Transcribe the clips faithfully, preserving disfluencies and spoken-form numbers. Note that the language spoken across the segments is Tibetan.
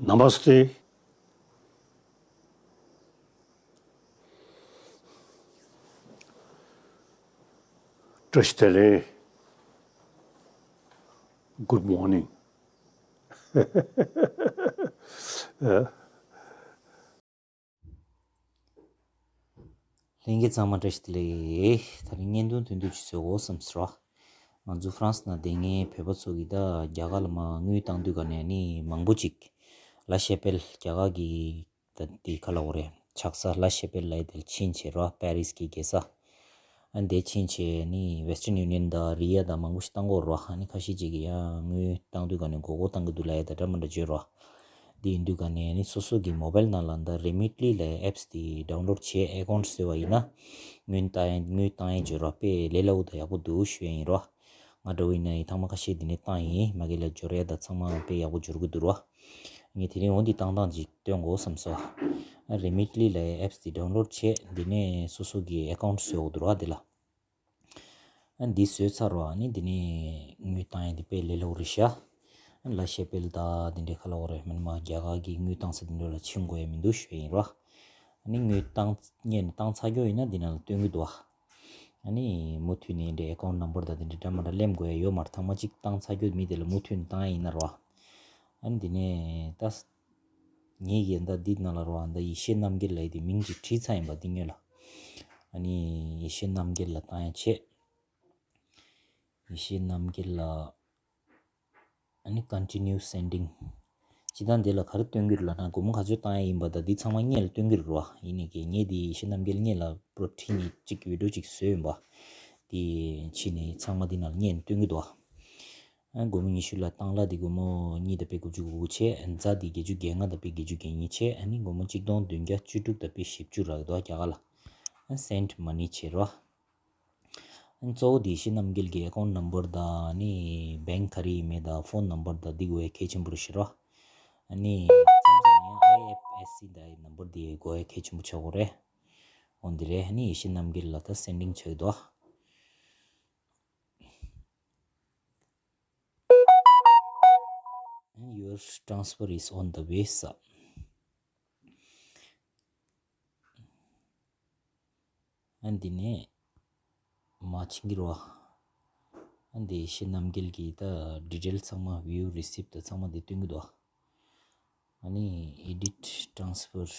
Namaste. བཀྲ་ཤིས་བདེ་ལེགས། Good morning. ལྷན་རྒྱས་ཚང་མ་བཀྲ་ཤིས་བདེ་ལེགས། དེ་རིང་བརྙན་ཐུང་ཐུང་ཐུང་ཅིག་བཟོ་དགོས་བསམ་སོང་། ང་ཚོ་ཧྥ་རན་སི་ནང་བསྡད་མཁན་བོད་པ་ཚོ་གིས་ད་རྒྱ་གར་ལ་མར་དངུལ་བཏང་དུས་ག་ནས་ནི་མང་པོ་ཅིག་ལ་ཤེ་པེལ་རྒྱ་གར་གྱི་ད་དེ་ག་ལབ་དགོས་རེད། ཕྱག་ས་ལ་ཤེ་པེལ་ལབ་ཡས་དེར་ཕྱིན་བྱས་རོ། པེ་རིས་ཀྱི་རྒྱལ་ས། ཨ་འདིར་ཕྱིན་བྱས་ནི་Western Union དང་རི་ཡ་དང་མང་པོ་ཞིག་བཏང་གི་ཡོད་རེད་བ། ཨ་ནི་ཁ་ཤས་ཅིག་གིས་ཡང་དངུལ་བཏང་དུས་ག་ནས་མགོ་སྐོར་བཏང་གི་འདུག་ལབ་ཡས་དང་འདྲ་མི་འདྲ་བརྗོད་རེད་བ། འདི་ཡིན་དུས་ག་ནས་ནི་སོ་སོ་གི་མོ་བེལ་ནང་ལ་འདི་Remitly ལབ་ཡས་ཨེབ་སི་དེ་ཌའུན་ལོཌ་བྱས་ཨེ་ཀའུན་ཊི་བཟོས་པ་ཡིན་ན་དངུལ་བཏང་ཡས་དངུལ་བཏང་ཡས་བརྗོད་རེད་བ། དཔེ་ལས་སླ་པོ་དང་ཡག་པོ་འདུག་ཞུ་ཡས་ཡིན་རེད་བ། ང་འདྲ་བོ་ཡིན་ན་ཡིན་ཐེངས་མ་ཁ་ཤས་འདི་ནས་བཏང་ཡིན། མ་གི་ལ་འབྱོར་ཡས་དང་ཚང་མ་དཔེ་ཡག་པོ་འབྱོར་གི་འདུག་རེད་བ། ངས་དེ་རིང་འོ་འདི་བཏང་སྟངས་ཅིག་སྟོན་དགོས་བསམ་སོང་། ཨ་Remitly ལབ་ཡས་ཨེབ་སི་འདི་ཌའུན་ལོཌ་བྱས་འདི་ནས་སོ་སོ་གི་ཨེ་ཀའུན་ཊི་བཟོ་དགོས་འདུག་ར། འདི་ལ་ཨ་འདི་བཟོས་ཚར་རོ། ཨ་ནི་འདི་ནས་དངུལ་བཏང་ཡས་འདི་དཔེ་ལས་སླ་པོ་རེད་ཤག་ཨ་ལ་ཤེ་པེལ་དང་འདི་འདྲའི་ག་ལབ་དགོས་རེད། མིན་མ་རྒྱ་གར་གི་དངུལ་བཏང་ས་འདི་འདྲ་ལ་ཕྱིན་དགོས་ཡས་མི་འདུག་ཞུ་ཡས་ཡིན་རོ། ཨ་ནི་དངུལ་བཏང་སྔོན་ནས་བཏང་ཚར་རྒྱུ་ཡིན་ན་འདི་ནང་ལ་སྟོན་གི་འདུག་བ། ཨ་ནི་མུ་མཐུད་ནས་འདི་ཨེ་ཀའུན་ཊི་ནམ་བར་དང་དེ་འདྲ་འདྲ་མི་འདྲ་ལེན་དགོས་ཡ་ཡོད་མ་རེད། ཐེངས་མ་གཅིག་བཏང་ཚར་རྒྱུ་མི་དེ་ལ་མུ་མཐུད་ནས་བཏང་ཡ་ཡིན་ན་རོ། ཨ་ནི་འདི་ནས་ད་ངེད་ཀྱིས་ད་འདི་ནང་ལ་རོ། ཨ་ད་ཡེ་ཤེས་རྣམ་རྒྱལ་ལབ་ཡས་དེ་མིང་ཅིག་བྲིས་ཚར་ཡིན་པ་འདི་སྔོན་ལ། ཨ་ནི་ཡེ་ཤེས་རྣམ་རྒྱལ་ལ་བཏང་ཡ་བྱས། ཡེ་ཤེས་རྣམ་རྒྱལ་ལ། ཨ་ནི་Continue Sending། སྤྱིར་བཏང་འདི་ལ་ག་རེ་སྟོན་གྱི་རེད་ལབ་ན་སྒོར་མོ་ག་ཚོད་བཏང་ཡ་ཡིན་པ་དང་འདི་ཚང་མ་སྔོན་ལ་སྟོན་གྱི་རེད་བ། ཡིན་ནའི་གི་ངས་འདི་ཡེ་ཤེས་རྣམ་རྒྱལ་སྔོན་ལ་པྲོ་ཊིན་ནི་གཅིག་བི་ཌིའོ་གཅིག་བཟོས་ཡིན་པ། འདི་ཕྱིན་ནས་ཚང་མ་འདི་ནང་ལ་སྔོན་ལ་སྟོན་གྱི་འདུག་བ། ཨ་སྒོར་མོ་ཉི་ཤུ་ལ་བཏང་ལ་འདི་སྒོར་མོ་གཉིས་དང་པའི་དགུ་བཅུ་གོ་དགུ་བྱས། ཛ་འདི་བརྒྱད་ཅུ་གྱ་ལྔ་དང་པའི་བརྒྱད་ཅུ་གྱ་གཉིས་བྱས། ཨ་ནི་སྒོར་མོ་གཅིག་སྟོང་བདུན་བརྒྱ་བཅུ་དྲུག་དང་པའི་བཞི་བཅུ་རག་འདུག་རྒྱ་གར་ལ། ཨ་Send Money བྱས་རོ། ཨ་གཙོ་བོ་དེ་ཡེ་ཤེས་རྣམ་རྒྱལ་གྱི་ཨེ་ཀའུན་ཊི་ནམ་བར་དང་ནི་བེང་ག་རེ་ཡིན་མིན་དང་ཕོན་ནམ་བར་དང་འདི་དགོས་ཡ་གལ་ཆེན་པོ་རེད་ཤག་རོ། ཨ་ནི་མཚམས་མཚམས་ཡང་ཨའི་ཨེཕ་ཨེསི་སི་དང་ནམ་བར་འདི་དགོས་ཡ་གལ་ཆེན་པོ་ཆགས་ཀྱི་རེད། འོ་འདི་རེད། ཨ་ནི་ཡེ་ཤེས་རྣམ་རྒྱལ་ལ་ད་སེན་ཌིང་བྱས་འདུག Your transfer is on the way ཟེར། ཨ་འདི་ནས་མར་ཕྱིན་གྱི་རེད་བ། ཨ་འདི་ཡེ་ཤེས་རྣམ་རྒྱལ་གྱི་ད་ཌི་ཊེལ་ཚང་མ། View Receipt དང་ཚང་མ་འདི་སྟོན་གྱི་འདུག་ཨ་ནི་Edit Transfer།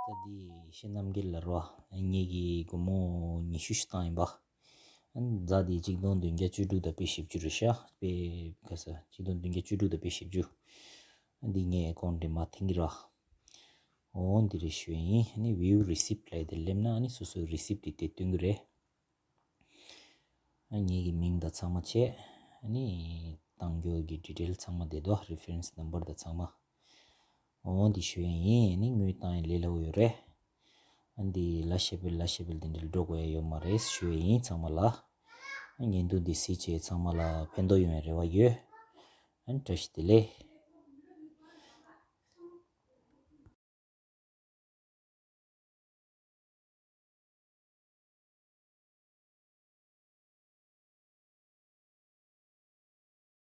ད་འདི་ཡེ་ཤེས་རྣམ་རྒྱལ་ལ་རོ། ངེད་ཀྱིས་སྒོར་མོ་ཉི་ཤུ་ཞིག་བཏང་ཡིན་པ། ཛ་འདི་གཅིག་སྟོང་བདུན་བརྒྱ་བཅུ་དྲུག་དང་པའི་བཞི་བཅུ་རེད་ཤག་དཔེ་ག་ས་གཅིག་སྟོང་བདུན་བརྒྱ་བཅུ་དྲུག་དང་པའི་བཞི་བཅུ། འདི་ངའི་ཨེ་ཀའུན་ཊི་འདི་མར་འཐེན་གྱི་ར། འོ་འདི་རེད་ཞུ་ཡིན། ཨ་ནི་View Receipt ལབ་དེ་སླེབས་ན་ཨ་ནི་སོ་སོའི་རི་སིབ་དེ་དེ་སྟོན་གྱི་རེད། ཨ་ངེད་ཀྱི་མིང་དང་ཚང་མ་བྱས། ཨ་ནི་བཏང་རྒྱུ་གི་ཌི་ཊེལ་ཚང་མ་བསྡད་འདུག་རེ་ཕ་རེན་སི་ནམ་བར་དང་ཚང་མ། འོ་འདི་ཞུ་ཡ་ཡིན། ཨ་ནི་དངུལ་བཏང་ཡ་ལས་སླ་པོ་ཡོད་རེད། ཨ་འདི་ལ་ཤེ་བེལ་ལ་ཤེ་བེལ་དེ་འདྲ་འགྲོ་དགོས་ཡ་ཡོད་མ་རེད་ཞུ་ཡ་ཡིན་ཚང་མ་ལ། ཨ་བརྙན་ཐུང་འདི་གཟིགས་བྱས་ཚང་མ་ལ་ཕན་ཐོགས་ཡོང་བའི་རེ་བ་ཡོད། ཨ་ནི་བཀྲ་ཤིས་བདེ་ལེགས།